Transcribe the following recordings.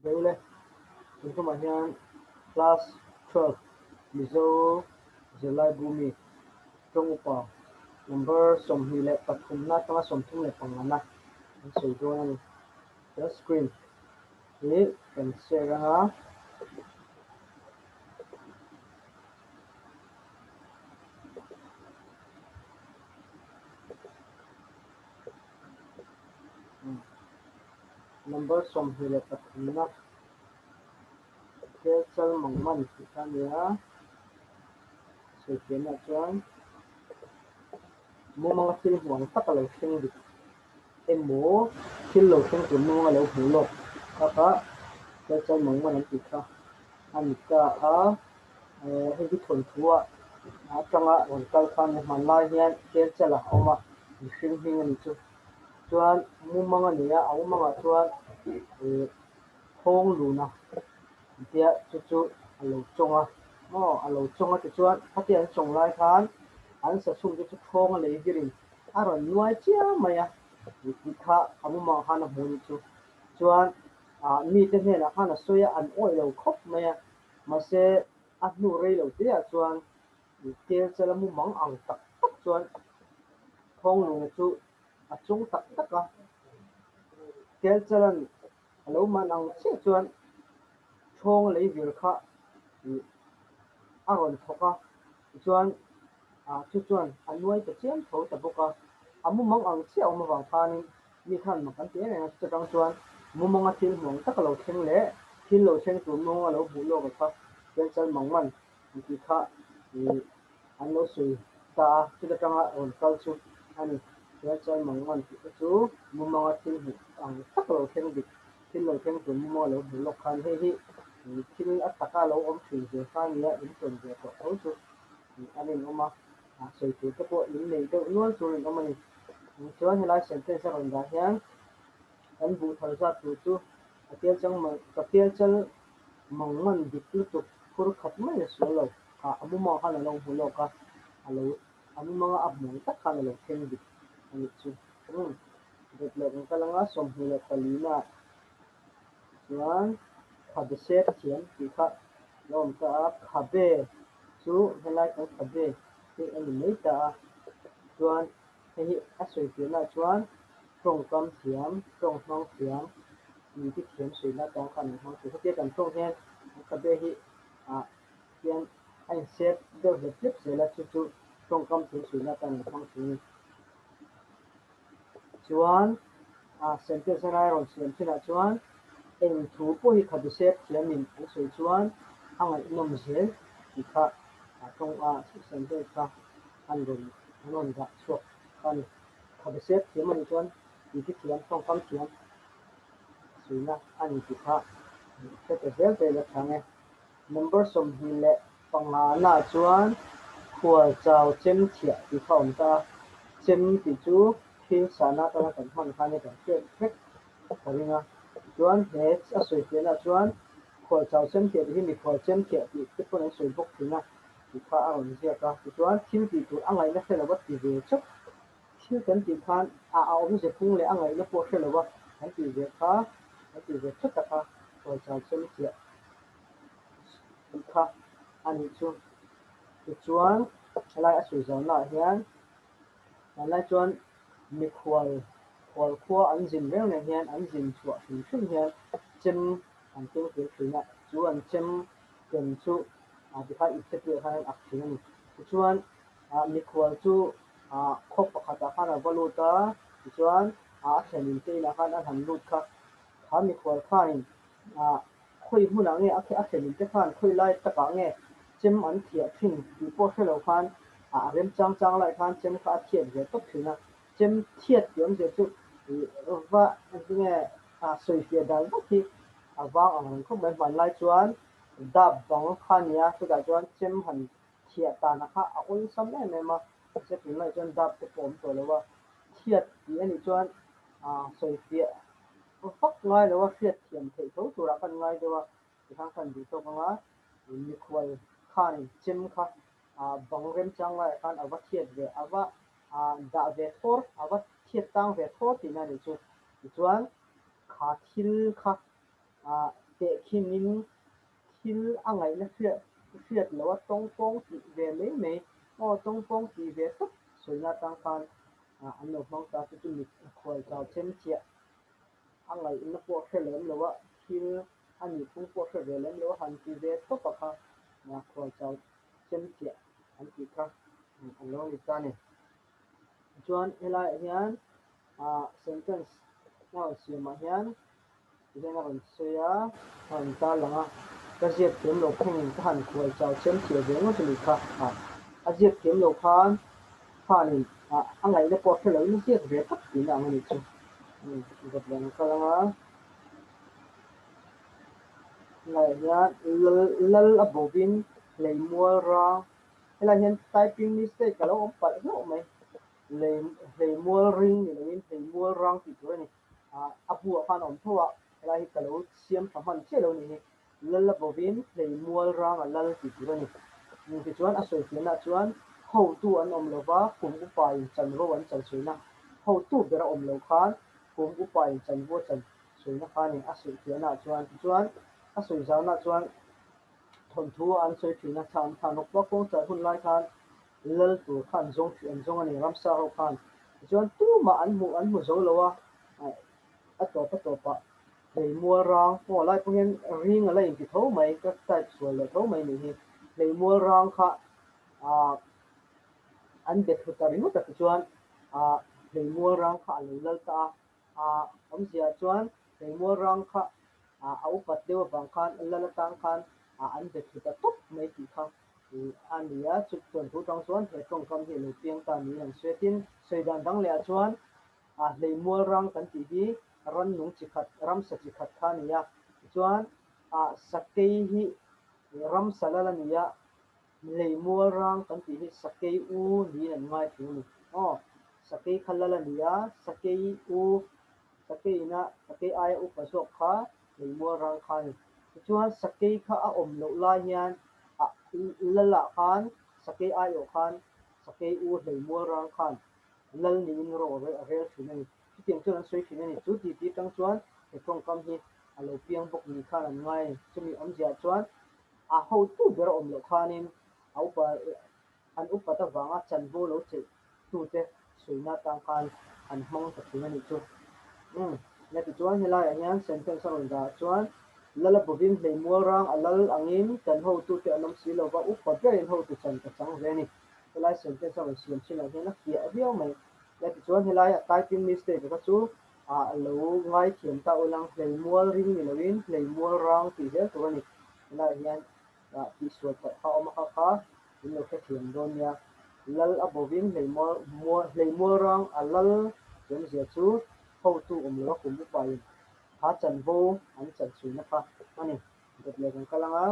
Deuh le, tun tumah hian Class 12 Mizo zirlaibu mi tawng upa number 23 na atanga 35 na an sawi dawn a ni. Chuan screen hi kan share anga. Number 23 na Kelchal Mangman tih kha a ni a, sawifiahnaah chuan mumanga thil hmuh ang tak a lo thleng dik emaw thil lo thleng tur mumanga lo hmuh lawk kha kha Kelchal Mangman an tih kha a ni ta a. Hei hi thawnthu ah atanga rawn kal kha a ni. Hmanlai hian Kelchal a awm a, mihring hming a ni chu. Chuan mumang a nei a, a mumangah chuan ih thawng lun a tia chu chu a lo chawng a maw a lo chawng a tichuan khatia an chawng lai khan an sa chhung te chu thawng a lei virin a rawn nuai chiam mai a tih kha a mumangah khan a hmu a nih chu. Chuan ah mite hnenah khan a sawi a, an awih lo khawp mai a, mahse a hnu rei lo te ah chuan Kel chela mumang ang tak tak chuan Thawnglunga chu a chung tak tak a, Kel chela'n a lo man ang chiah chuan Thawng leivir kha a rawn thawk a, tichuan chu chuan a nuai ta chiam tho ta bawk a, a mumang ang chiah a awm avang khanin Mi khan mak an ti em em a, chutang chuan mumanga thil hmuh ang tak a lo thleng leh thil lo thleng tur mumanga lo hmuh lawk a kha Kelchal Mangman an tih kha ih an lo sawi ta a, chuta tanga rawn kal chu a ni. Kelchal Mangman tih te chu mumanga thil hmuh ang tak a lo thleng dik, thil lo thleng tur mumanga lo hmuh lawk khan hei hi thil a taka lo awm thin ve kha a nia, in tawn ve tawh tho chu a rinawm a. A sawi tur te pawh in nei deuh nual tur in awm a ni. Chuan helai sentence a rawn dah hian kan buh thar zat tur chu a tel chang mang ka tel chal mang man dik lutuk phur khat mai a sual lo. Ah a mumang khan a lo hmu lawk a, a lo a mumanga a hmuh ang tak khan a lo thleng dik a nih chu. Umm dawt leh kan kal anga 24 na chuan khabe sep thiam tih kha lo awm ta a, khabe chu helai kan khabe hi a ni mai ta a, chuan hei hi a sawi piahnaah chuan tawngkam thiam, tawng hmang thiam, miti thiam sawi atang khan an hmang thei. Hetia kan tawng hian an khabe hi ah hian a insep deuh hlep hlep zel a, chu chu tawngkam thiam sawi atan an hmang thei a ni. Chuan sentence a rawn siam thinah chuan eng thu pawh hi khabe sep thiamin an sawi chuan a ngaihnawm zel tih kha tawng a sentence kha an rawn an rawn dah chhuak kha a ni. Khabe sep thiam a nih chuan titi thiam, tawngkam thiam suina a ni tih kha hre ta zel te ila chhang e. Number 25 naah chuan khual chau chem thiah tih kha a awm ta a, chem tih chu thil sahna atanga kan hman kha nia kan hriat vek ka ring a. Chuan he a sawi fiahnaah chuan khual chau chem thiah tih hi mikhual chem thiah tih te pawn an sawi bawk thin a tih kha a rawn ziak a. Tichuan thil tih tur a ngaihna hre lova ti ve chauh thil kan tih khan a awmze phung leh a ngaihna pawh hre lova kan tih ve kha kan tih ve thut taka khual chau chem thiah tih kha a nih chu. Tichuan helai a sawi zaunaah hian tunlai chuan mikhual khual khua an zin reng reng hian an zin chhuah hrim hrim hian chem an keng tel thin a, chu an chem ken chu tikhan iptepuiah khan an ak thin a ni. Tichuan mikhual chu khaw pakhatah khan a va lut a, tichuan a thlenin te inah khan a han lut kha, kha mikhual khanin Khawi hmunah nge a thlenin te khan khawi lai takah nge chem an thiah thin tih pawh hre lo khan a remchang chang lai khan chem kha a thiat ve tawp thin a, chem thiat tih awmzia chu va nge sawifiah dan vak hi a vang ang reng khawp mai. Hmanlai chuan dap bang kha a nia, chutah chuan chem han thiah tana kha a awlsam em em a, mahse tunlai chuan dap te pawh a awm tawh lo a, thiat tih a nih chuan sawifiah Vak ngai lo a hriat thiam theih tho turah kan ngai deuh a, tikhan kan duh tawk anga mikhual khanin chem kha bang remchang laiah khan a va thiat ve, a va dah ve thawr, a va thiat tang ve thawr tihna a nih chu. Tichuan kha thil kha Tehkhinin thil a ngaihna hriat hriat loh a tawngpawng tih ve mai mai aw tawngpawng tih ve tawp sawina atang khan an lo hmang ta chu chu mit khual chau chem chiah a ngaihna pawh hre lem lo a thil a nih phung pawh hre ve lem lo a han ti ve tawp a kha khual chau chem chiah an tih kha an lo ni ta a ni. Tichuan helaiah hian sentence a rawn siamah hian Tihian a rawn sawi a, a rawn tar lang a, ka ziak thiam lo phengin ka han khual chau chem thiah ve ngawt a nih kha. A ziak thiam lo khan khanin a ngaihna pawh a hre loin a ziak ve tak tihna ang a nih chu. Dawt leh ang kal ang a. Helaiah hian lal lal a bovin hleimual rang helaiah hian typing mistake a lo awm palh hlauh mai. Lei hleimual ring ni loin hleimual rang tih tur a ni. A buah khan a awm tho a, helai hi ka lo siam tha hman chiah lo a nih hi. Lal a bovin hleimual rang a lal tih tur a ni. Tichuan a sawi fiahnaah chuan hotu an awm lo va, kum upain chanvo an chan sawina. Hotu ber a awm lo khan kum upain chanvo a chan sawina kha a ni a sawi fiahnaah chuan. Tichuan a sawi zaunaah chuan thawnthu an sawi thin a, thlan thlan rawk vak kawng chai hun lai khan lal tur kha an zawng thin an zawng a ni ramsa ho khan tichuan tumah an hmuh an hmu zo lo a a tawp a tawpah hleimual rang aw lai pawh hian ring a la inti tho mai ka type sual leh tho mai nih hi hleimual rang kha ah an be thlu ta ringawt a tichuan ah hleimual rang kha a lo lal ta a ah awmzia chuan hleimual rang kha ah a upat deuh avang khan lal atang khan ah an be thlu ta tawp mai tih kha a ni a, chu chuan thu tang chuan he tawngkam hi a lo piang ta niin an sawi a. Tin, sawi dan dang leh ah chuan a hleimual rang kan tih hi rannung chi khat, ramsa chi khat kha a ni a, tichuan a sakei hi ramsa lal a ni a, hleimual rang kan tih hi sakei u niin an ngai thin a ni. Aw, sakei kha lal a ni a, sakei u, sakei ina sakei aia upa zawk kha hleimual rang kha a ni. Tichuan sakei kha a awm loh lai hian a lalah khan sakei aiawh khan sakei u hleimual rang khan lal niin rawh a rel thin a ni. Chutiang chuan an sawi thin a ni. Chu titi atang chuan he tawngkam hi a lo piang bawk ni khan an ngai a ni. Chumi awmziah chuan a hotu ber a awm loh khanin a upa an upat avanga chanvo lo cheih tute suihna atang khan an hmang ta thin a nih chu. Umm, nia tichuan helaiah hian sentence a rawn dah chuan Lala bawvin hleimual rang a lal angin kan hotute an awm si lova upa berin hotu chan ka chang ve a ni. Helai sentence a rawn siam chinah hian a fiah viau mai. Nia tichuan helaia typing mistake kha chu a lo ngaithiam ta ulang hleimual ring ni loin hleimual rang tih zel tur a ni. Helaiah hian tihsual palh kha a awm a kha kha in lo hrethiam dawn nia. Lal a bovin hleimual rang a lal thiamzia chu hotu awm lo a kum upain kha chanvo an chanchhuina kha a ni. Dawt leh kan kal ang a.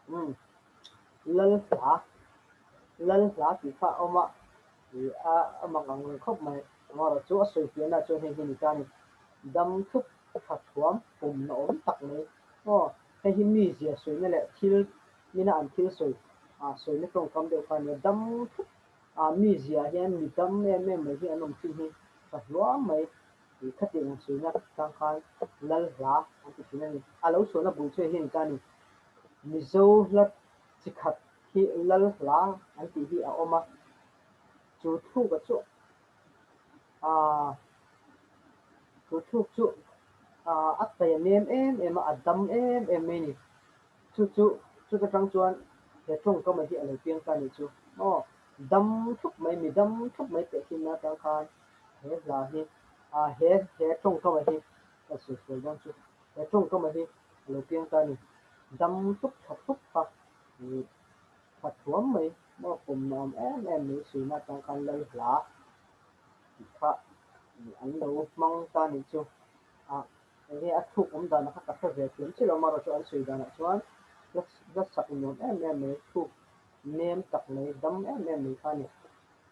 Umm lal hla lal hla tih kha a awm a ih a a mak ang reng khawp mai. Amaherawhchu a sawi fiahna chuan hei hi ni ta a ni. Dam thup tha thuam pum na awm tak mai. Aw, hei hi mizia sawina leh thil mina an thil sawi ah sawina tawngkam deuh kha a nia. Dam thup ah mizia hian mi dam em em mai hi an awm thin hi tha hluam mai tih khatiang ang sawina tang khan lal hla an ti thin a ni. A lo chhuahna bul chu hei hi a ni ta a ni. Mizo hla chi khat hi lal hla an tih hi a awm a, chu thuka chu Aaa chu thluk chu aaa a tai a nem em em a, a dam em em mai a ni. Chu chu chuta tang chuan he tawngkam hi a lo piang ta a nih chu. Aw dam thlup mai mi dam thlup mai teh khin atang khan he hla hi aaa he he tawngkam hi ka sawi sual dawn chu he tawngkam hi a lo piang ta a ni. Dam thlup tha thlup kha ih tha thuam mai maw pawm nuam em em mai suihna atang khan lal hla tih kha an lo hmang ta nih chu a enge a thuk awm danah kha ka hre ve thiam chiah lo amaherawhchu an sawi danah chuan hla sak nuam em em mai thuk nem tak mai dam em em mai kha a ni.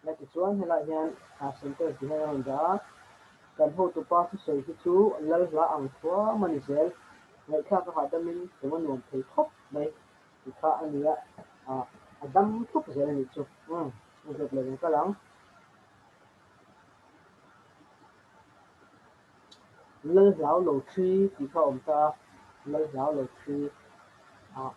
La tichuan helaiah hian sentence ti hian a rawn dah a, kan hotupa thusawi hi chu lal hla ang thuam a ni zel, ngaihthlak a hahdamin tum a nuam thei khawp mai tih kha a ni a, a dam thlup zel a nih chu. Umm, a zawt leh kan kal ang. Lal hlau lo thi tih kha a awm ta a, Lal hlau lo thi ah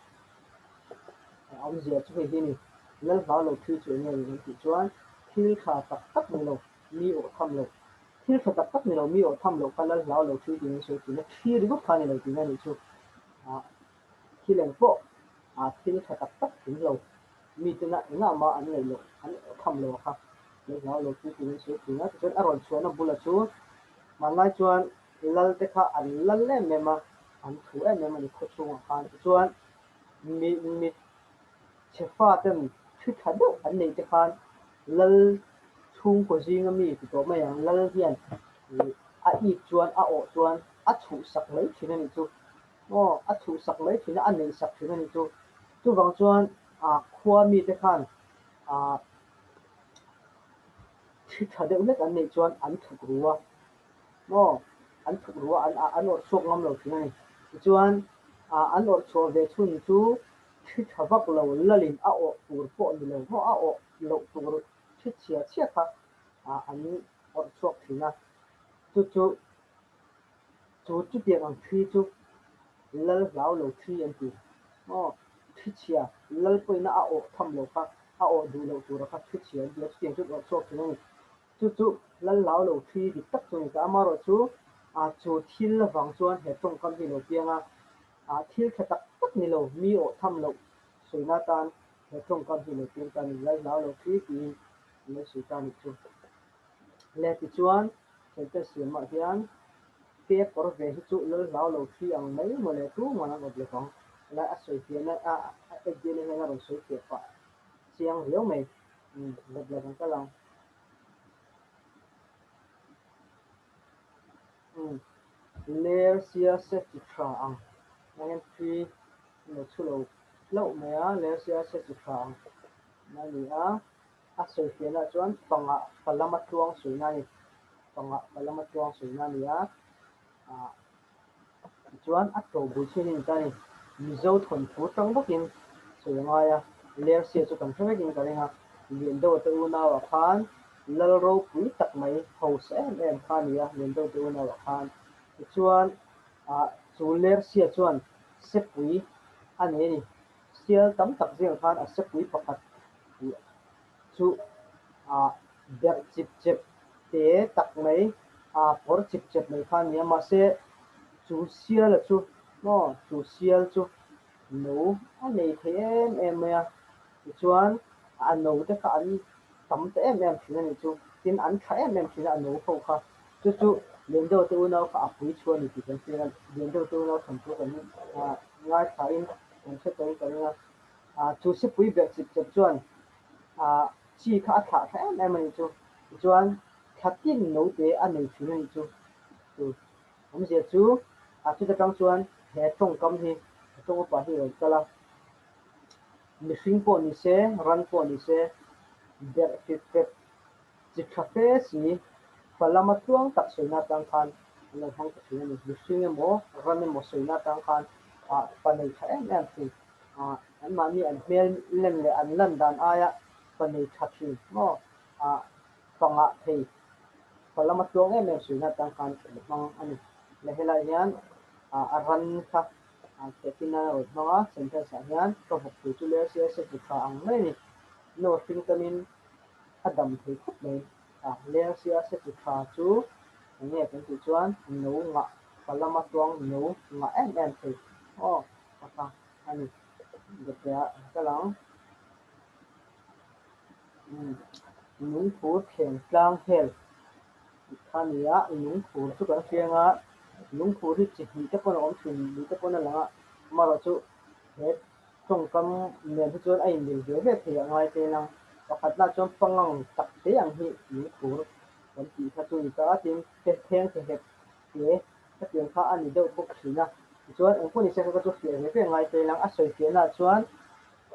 a awmzia chu hei hi a ni. Lal hlau lo thi chu eng nge ni kan tih chuan thil tha tak tak ni lo, mi awh tham lo. Thil tha tak tak ni lo, mi awh tham loh kha Lal hlau lo thi tiin an sawi thin a, thi ringawt kha a ni lo tihna a nih chu. Ah thil eng pawh ah thil tha tak tak tling lo, mi tena engah mah an ngaih loh, an awh tham lo a kha Lal hlau lo thi tiin an sawi thin a. Tichuan a rawn chhuahna bulah chu Hmanlai chuan lal te kha an lal em em a, an thu em em a ni khaw chhungah khan. Tichuan mi mi chhe fa ten thi tha deuh an neih te khan lal chhungkaw zinga mi ti tawh mai ang, lal hian a it chuan a awh chuan a chhuhsak mai thin a nih chu. Aw, a chhuhsak mai thin a, a neihsak thin a nih chu. Chuvang chuan khua mite khan Thi tha deuh hlek an neih chuan an thuk ru a, maw? An thuk ru a, an an awrh chhuak ngam lo thin a ni. Tichuan, an awrh chhuah ve chhun chu thi tha vak lo lalin a awh tur pawh ni lo maw? A awh loh tur thi chhia chhia kha an awrh chhuak thin a. Chu chu Chu chutiang ang thi chu lal hlau lo thi an ti. Aw, thi chhia, lal pawina a awh tham lo kha, a awh duh loh tura kha thi chhia an ti a, chutiang chu an awh chhuak thin a ni. Chu chu lal hlau lo thi dik tak chu a ni ta. Amaherawh chu chu thil avang chuan he tawngkam hi lo piang a, thil tha tak tak ni lo, mi awh tham loh sawina atan he tawngkam hi lo piang ta a ni. Lal hlau lo thi tiin an lo sawi ta a nih chu. Le tichuan, thiante siamah hian paper ve hi chu lal hlau lo thi ang mai maw le tumah an awp lo vang. Helai a sawi fiahna a Eddiana hian a rawn sawi fiah pah chiang riau mai. Umm let lo kan kal ang. Umm ler sia se chi tha ang. Heng hian thi lo chhu lo hlauh mai a, ler sia se chi tha ang a ni a. A sawifiahna chuan pangah Falam-a tluang sawina a ni. Pangah Falam-a tluang sawina a ni a. Ah, tichuan a to bul chhin in ta a ni. Mizo thawnthu tang bawkin sawi a ngai a. Lersia chu kan hre vekin ka ring a. Liandeuha te unauah khan lal ropui tak mai hausa em em kha a ni a, Liandeuha te unauah khan. Tichuan, ah, chu Lersia chuan sepui a nei a ni. Sial tam tak zingah khan a sepui pakhat tih chu ah berh chip chep te tak mai ah pawr chip chep mai kha a ni a, mahse chu sial a chu maw chu sial chu no a nei thei em em mai a, tichuan a no te kha an tam ta em em thin a nih chu, tin an tha em em thin a a no ho kha, chu chu Liandeuh te unau kha a pui chhuah a ni tih kan hria a, Liandeuh te unau chhan chu kan ngaithlain kan hre tawhin ka ring a. Ah chu sipui berh chip chep chuan ah chi kha a thlah thla em em a nih chu. Tichuan thla tin note a nei thin a nih chu. Chu awmzia chu ah chuta tang chuan he tawngkam hi he tawng upa hi a rawn kal a. Mihring pawh ni se, ran pawh ni se berh chip chep Chi tha fe si, fa lama tluang tak sawina atang khan an lo hmang ta thin a ni. Mihring emaw, ran emaw sawina atang khan ah fa nei tha em em thin. Ah anmahni an hmel len leh an lan dan aia fa nei tha thin maw? Ah fa ngah thei, fa lama tluang em em sawina atang khan an lo hmang a ni. Le helai hian ah a ran kha ah thehkin nan a rawn hmang a, sentence ah hian ka vawk pui chu ler sia se chi tha ang mai a ni. No hring tamin a dam thei khawp mai. A leng sia se chi tha chu eng nge kan tih chuan no ngah pa lama tuang no ngah em em thei aw taka a ni. Dawteh ah ka lang. Umm lungphur thleng tlang hel tih kha a ni a, lungphur chu kan hriang a, lungphur hi chi hnih te pawn a awm thin ni te pawn a lang a, amaherawhchu he Tawngkam nen hi chuan a inmil ve ve thei a ngai tel ang. Pakhatna chuan pangang tak te ang hi lungkhur kan tih kha chu ni ta a, tin theng thehep te hetiang kha a ni deuh bawk thin a. Tichuan engpawh ni se kha chu fiah ve ve a ngai tel ang. A sawi fiahnaah chuan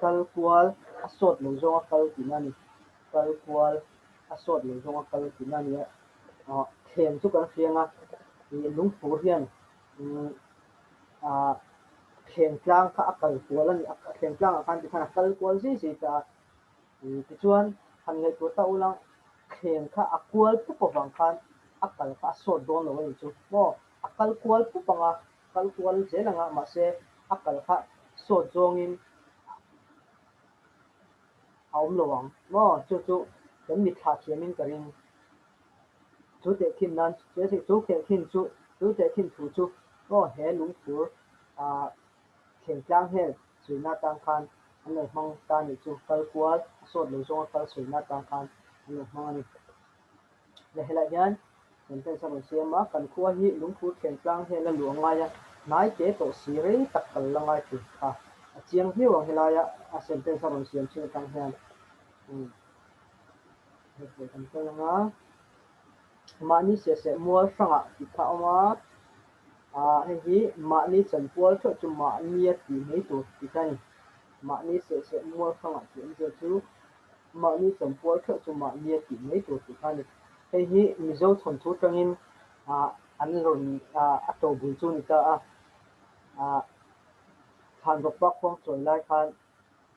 kal kual a sawt lo zawnga kal tihna a ni. Kal kual a sawt lo zawnga kal tihna a ni a. Thleng chu kan hriang a, ih lungkhur hian ah thleng tlang kha a kal kual a ni a thleng tlang ah khan tikhan a kal kual zui zui ta a tichuan han ngaihtuah ta ula thleng kha a kual pup avang khan a kal kha a sawt dawn lo a ni chu maw. A kal kual pup ang a, kal kual zel ang a, mahse a kal kha sawt zawngin a awm lo ang maw? Chu chu kan mitthla thiamin ka ring. Chu tehkhin nan chu tehkhin chu chu tehkhin thu chu maw he lungfur ah thlengtlang hmel suihna atang khan an lo hmang ta nih chu kal kual a sawt lo zawnga kal suihna atang khan an lo hmang a ni. Le helaiah hian sentence a rawn siam a, kan khua hi lungfur thlengtlang hmel a luh a ngai a, hnai te tawh si rei tak kal la ngai thin kha a chiang viau ang helaia a sentence a rawn siam chin atang hian. Hei kan kal ang a, mahni sehseh mual hrangah tih kha a awm a, ah hei hi mahni chanpual theuh chu mahnia tih mai tur tih kha a ni. Mahni sehseh mual hrangah tih awmzia chu mahni chanpual theuh chu mahnia tih mai tur tih kha a ni. Hei hi Mizo thawnthu tangin ah an rawn ah a tobul chu a ni ta a, ah Thlanrawkpa khuangchawi lai khan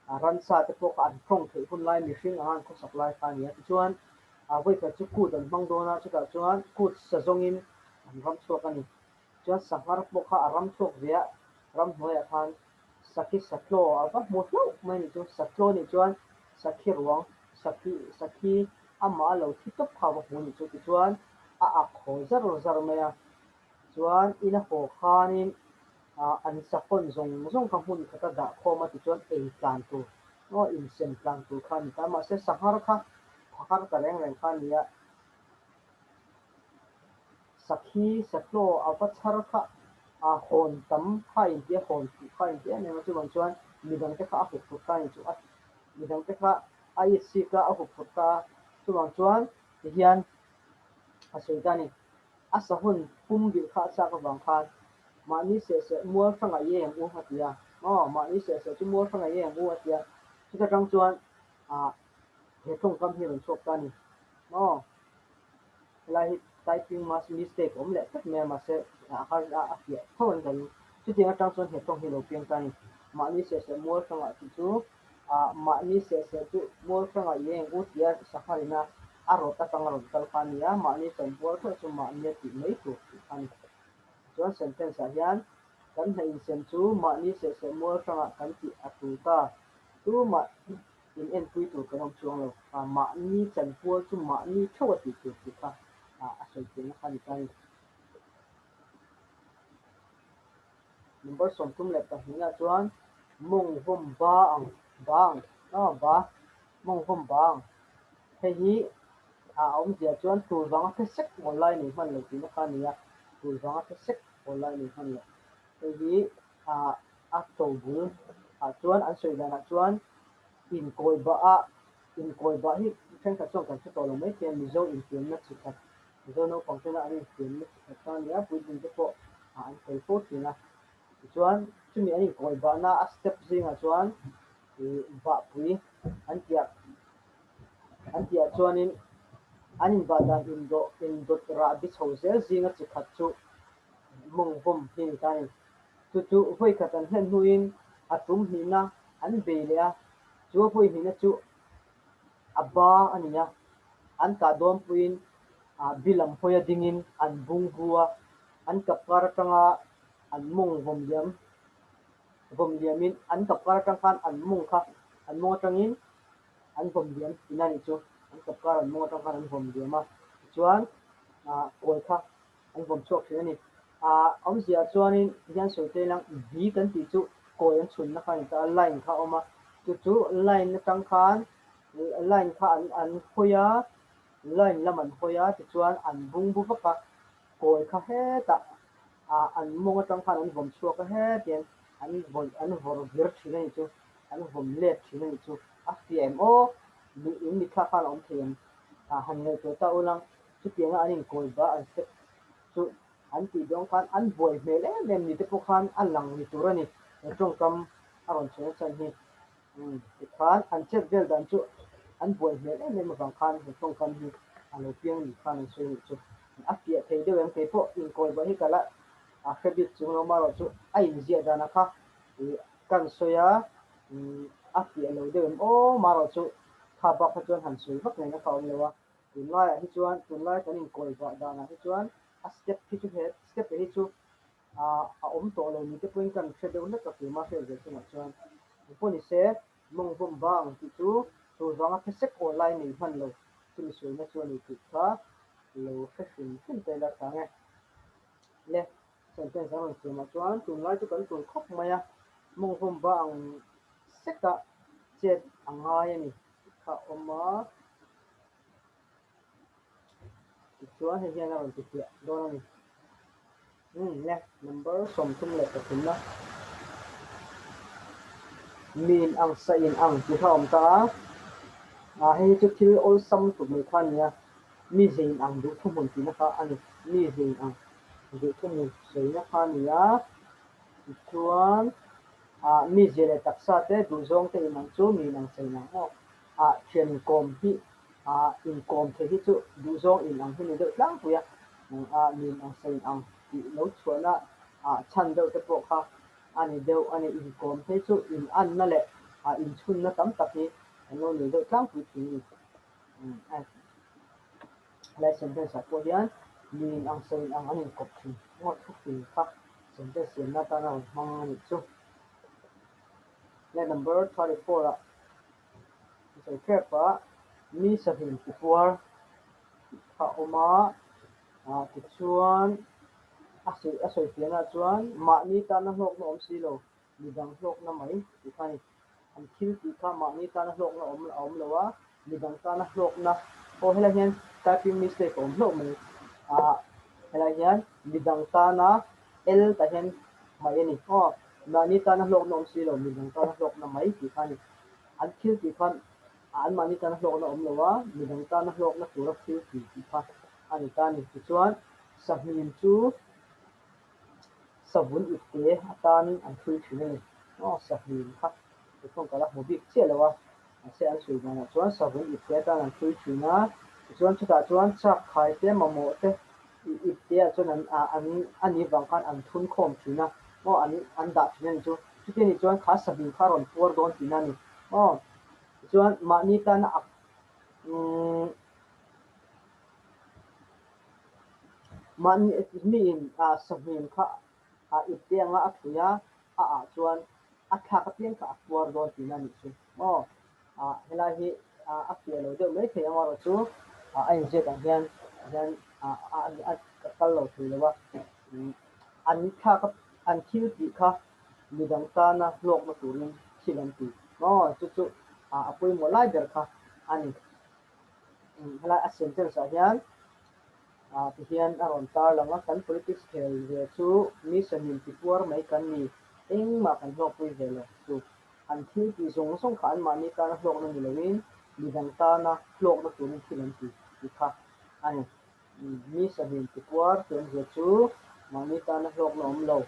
a ransa te pawh kha an tawng theih hun lai mihring anga an khawsak lai kha a ni a. Tichuan, a vawikhat chu kut an hmang dawn a, chutah chuan kut sa zawngin an ram chhuak a ni. Chuan sanghar pawh kha a ram chhuak ve a, ramhnuaiah khan sakhi satlaw a va hmu hlauh mai a nih chu. Satlaw nih chuan sakhi ruang, sakhi sakhi amah a lo thi tawp kha a va hmu a nih chu. Tichuan, a ak haw zar zar mai a. Chuan ina haw khanin Ah, an sapawn zawng zawng kha hmun khata dah khawm a tichuan ei tlan tur aw insem tlan tur kha a ni ta. Mahse sanghar kha phakar ta reng reng kha a ni a. Sakhi, satlaw a va chhar kha a hawn tam kha a inti a, hawn fuh kha a inti em em a. Chuvang chuan midangte kha a hup phut kha a ni chu a, midangte kha a itsik a, a hup phut ta a. Chuvang chuan tihian a sawi ta a ni. A sahun pum bilh kha a chak avang khan mahni sehseh mual hrangah i eng u a ti a. Aw, mahni sehseh chu mual hrangah i eng u a ti a. Chuta tang chuan ah he tawngkam hi a rawn chhuak ta a ni. Aw, helai hi typing mistake a awm leh tlat mai a, mahse a har a fiah tho an kan. Chutiang atang chuan he tawng hi a lo piang ta a ni. Mahni sehseh mual hrangah tih chu ah mahni sehseh chu mual hrangah i eng u tia sangharina a rawt atanga rawn kal kha a ni a, mahni chanpual theuh chu mahnia tih mai tur tih kha a ni. Chuan sentence ah hian kan hna insem chu mahni sehseh mual hrangah kan tih a tul ta, tumah in enpui tur kan awm chuang lo, mahni chanpual chu mahni theuh a tih tur tih kha a sawi theihna kha a ni ta a ni. Number 32 ah chuan mawng vawm ba ang ba ang aw ba mawng vawm ba ang hei hi a awmzia chuan tul vanga the sek awl lai nei hman lo tihna kha a ni a, tul vanga the sek awl lai nei hman lo. Hei hi ah a to bul ah chuan an sawi danah chuan inkawi bah ah inkawi bah hi thenkhat chuan kan hre tawh lo mai thei a, Mizo infiamna chi khat Mizo naupang tena an infiamna chi khat kha a ni a, puitling te pawh an tel fo thin a. Tichuan chumi an inkawi bahna a step zingah chuan ih bahpui an tih an tihah chuanin an inbah dan indawh indawt rah bi chho zel zinga chi khat chu mawng vawm hi a ni ta a ni. Chu chu vawi khat an hlen hnuin a tum hnihna an bei leh a, chu a vawi hnihna chu a ba a ni a, an kah dawnpuiin bi lam hawia dingin an bung bu a, an kap kar atanga an mawng vawm liam vawm liamin an kap kar atang khan an mawng kha an mawng atangin an vawm liam tihna a nih chu, an kap kar an mawng atang khan an vawm liam a, tichuan kawi kha an vawm chhuak thin a ni. Awmzia chuanin tihian sawi te ilang bi kan tih chu kawi an chhunna kha a ni ta a, line kha a awm a, chu chu line atang khan line kha an an hawi a, line lam an hawi a tichuan an bung bu vak a, kawi kha hetah ah an mawng atang khan an vawm chhuak a hetiang an vawi an vawr vir thin a nih chu, an vawm let thin a nih chu, a fiah em aw, in mitthla khan a awm thei em, han ngaihtuah ta ulang. Chutianga an inkawi ba an step chu an tih dawn khan an buai hmel em em ni te pawh khan a lang ni tur a ni. He tawngkam a rawn chhuahna chhan hi tikhan an chet vel dan chu an buai hmel em em avang khan he tawngkam hi a lo piang ni khan an sawi nih chu. A fiah thei deuh em kei pawh inkawi ba hi ka la a hre bik chung lo marawh chu a inziah danah kha kan sawi a a fiah lo deuh em aw marawh chu kha bak kha chuan han sawi vak ngaihna kha a awm lo a. Tunlaiah hi chuan, tunlai kan inkawi vah danah hi chuan A step hi chu he step hi chu a awm tawh lo ni te pawhin kan hre deuh hlek a keimah hriat ve chungah chuan. Engpawh ni se, mawng vawm bang tih chu tur vanga phe sek aw lai nei hman lo chumi sualna chu a ni tih kha lo hre hrim hrim ta ila tang e. Le, sentence an rawn siamah chuan tunlai chu kan tun khawp mai a, mawng vawm bang sekah chet a ngai a ni tih kha a awm a. Tichuan hei hian a rawn ti fiah dawn a ni. Umm le, number 33 na. Min ang sa in ang tih kha a awm ta a. Ah hei hi chu thil awlsam tuk mai kha a nia. Mi ze in ang duh thuhmun tihna kha a ni. Mi ze in ang duh thuhmun sawina kha a ni a. Tichuan ah mi ze leh taksa te duhzawng te in ang chu mi in ang sa in ang maw? Ah thian inkawm hi ah inkawm thei hi chu duhzawng in ang hi ni deuh tlangpui a, ah min ang sa in ang tih lo chhuahna ah chhan deuh te pawh kha a ni deuh a ni. Inkawm phei chu in anna leh ah inchhunna tam tak hi an lo nei deuh tlangpui thin a ni. Helai sentence ah pawh hian mi in ang sa in ang an inkawp thin ngawt thufing kha sentence siamna atana rawn hmang a nih chu. Helai number 34 ah Sawi hrep a, mi sahlim tipuar tih kha a awm a, ah tichuan a sawi a sawi fiahna chuan mahni tana hlawkna awm si lo, midang hlawkna mai tih kha a ni. An thil tih kha mahni tana hlawkna awm a awm lo a, midang tana hlawkna aw helai hian typing mistake a awm hlauh mai, ah helai hian midang tana L tah hian hmaih a ni aw, mahni tana hlawkna awm si lo, midang tana hlawkna mai tih kha a ni. An thil tih khan anmahni tana hlawkna awm lo a, midang tana hlawkna tura thil tih tih kha a ni ta a ni. Tichuan, sahmim chu savun ipte atan an hrui thin a ni. Aw, sahmim kha tukhawng ka la hmu bik chiah lo a, mahse an sawi danah chuan savun ipte atan an hrui thin a, tichuan chutah chuan chak khai te mamawh te ipte ah chuan an an a ni vang khan an thun khawm thin a, aw an an dah thin a ni chu. Chuti anih chuan kha sahmim kha a rawn puar dawn tihna a ni. Aw, tichuan mahni tana ak umm mahni miin ah sahmim kha ah ipte anga a thlui a, a ah chuan a thlak apiang kha a puar dawn tihna a nih chu. Aw, ah helai hi ah a fiah lo deuh mai thei amaherawh chu ah a inziak ang hian hian ah a kal lo thei lo a, an thlak an thil tih kha midang tana hlawkna turin thil an ti maw? Chu chu a pawimawh lai ber kha a ni. Helai a sentence ah hian tihian a rawn tar lang a, kan politics khel ve chu mi sahnim tipuar mai kan ni, engmah kan hlawkpui ve lo chu. An thil tih zawng zawng kha anmahni tana hlawkna ni loin midang tana hlawkna turin thil an ti tih kha a ni. Mi sahlim tipuar tih awmzia chu mahni tana hlawkna awm lo,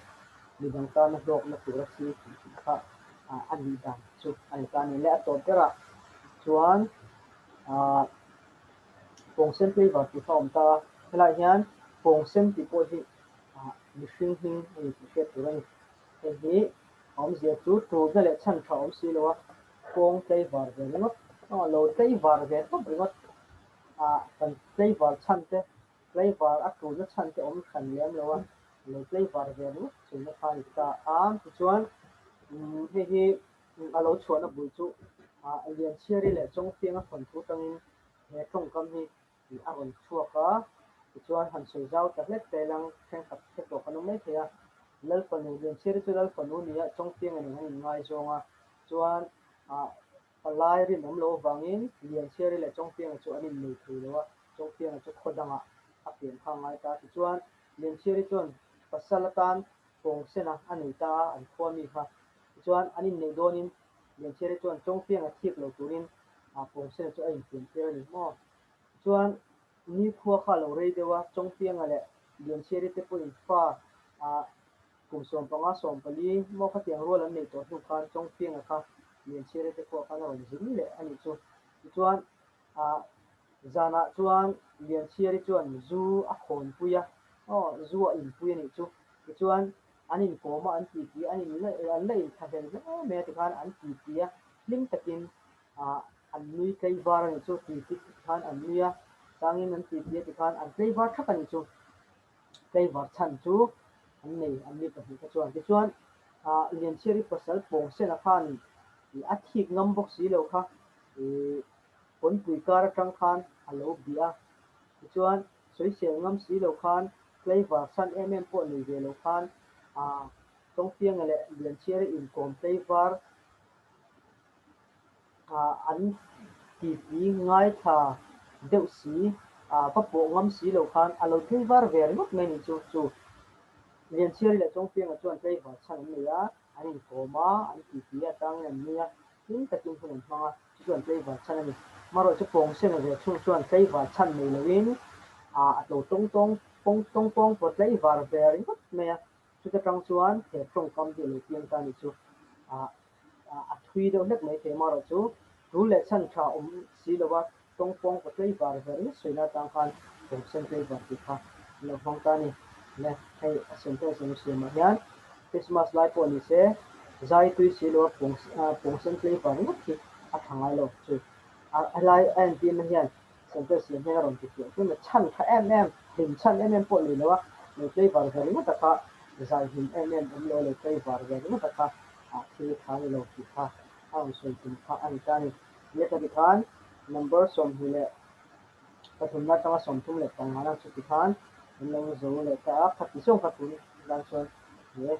midang tana hlawkna tur a thil tih tih kha a nih dan chu a ni ta a ni. Le a tawp berah chuan pawngsen tlaivar tih kha a awm ta a, helaiah hian pawngsen tih pawh hi mihring hming a ni tih hriat tur a ni. Hei hi a awmzia chu tulna leh chhan tha awm si lo a, pawng tlaivar ve ringawt, lo tlaivar ve tawp ringawt. Ah kan tlaivar chhan te, tlaivar a tulna chhan te awm hran lem lo a, lo tlaivar ve ringawt chunna kha a ni ta a. Tichuan hei hi a lo chhuahna bul chu ah Lianchhiari leh Chawngfianga thawnthu tangin he tawngkam hi a rawn chhuak a. Tichuan han sawi zau ta hlek ta ilang thenkhat hre tawh kan awm mai thei a. Lalfanu, Lianchhiari chu Lalfanu nia Chawngfianga nen an inngaizawng a, chuan ah Palai rinawm lo avangin Lianchhiari leh Chawngfianga chu an innei thei lo a, Chawngfianga chu khaw dangah a pian kha a ngai ta. Tichuan, Lianchhiari chuan pasal atan Pawngsena a nei ta a, an khua mi kha. Tichuan, an inneih dawnin Lianchhiari chuan Chawngfianga thik lo turin Pawngsena chu a inpian tir a ni maw? Tichuan, nikhua kha a lo rei deuh a, Chawngfianga leh Lianchhiari te pawhin fa Kum 15 14 maw khatiang rual an neih tawh hnu khan Chawngfianga kha Lianchhiari te khuah khan a rawn zin leh a nih chu. Tichuan, ah zanah chuan Lianchhiari chuan zu a khawnpui a, aw zu a inpui a nih chu. Tichuan, an inkawm a, an titi a, an in an la inthlahlel hle mai a tikhan an titi a, hlim takin ah an nui tlaivar a nih chu. Titi tikhan an nui a, changin an titi a tikhan an tlaivar thak a nih chu. Tlaivar chhan chu an nei an ni pahnihte chuan. Tichuan, Lianchhiari pasal Pawngsena khan a thik ngam bawk si lo kha pawnpui kar atang khan a lo bih a. Tichuan, sawisel ngam si lo khan tlaivar chhan em em pawh nei ve lo khan Tawngfianga leh Lianchhiari inkawm tlaivar an titi ngaithla deuh si, va pawh ngam si lo khan a lo tlaivar ve ringawt mai ni chu. Chu Lianchhiari leh Chawngfianga chuan tlaivar chhan an nei a, an inkawm a, an titi atangin an nui a, hlim takin hun an hmang a, chu chu an tlaivar chhan a ni. Marawh chu Pawngsena ve chhung chuan tlaivar chhan nei loin a tlo tawng tawng pawng tawng pawng pawh tlaivar ve ringawt mai a, chuta tang chuan he tawngkam hi a lo piang ta a nih chu. A thui deuh hlek mai thei amaherawh chu tul leh chhan tha awm si lova tawngpawng paw tlei var ver ringawt sawi na atang khan kawmsen tlei var tih kha an lo hmang ta a ni. Le hei a sentence ang siamah hian Christmas lai pawh ni se zai tui si lova pawngsen tlei var ringawt hi a tha ngai lo chu a helai a entirna hian sentence siam hian a rawn ti fiah hlum a, chhan tha em em, hlim chhan em em pawh nei lo a lo tlei var ver ringawt a kha zai hlim em em awm lo a lo tlei var ver ringawt a kha ah thil tha ni lo tih kha a rawn sawi tum kha a ni ta a ni. Lehkha ti khan number 23 na atanga 35 na chu ti khan kan lo zo leh ta a, khati zawng kha tun dan chuan ni e.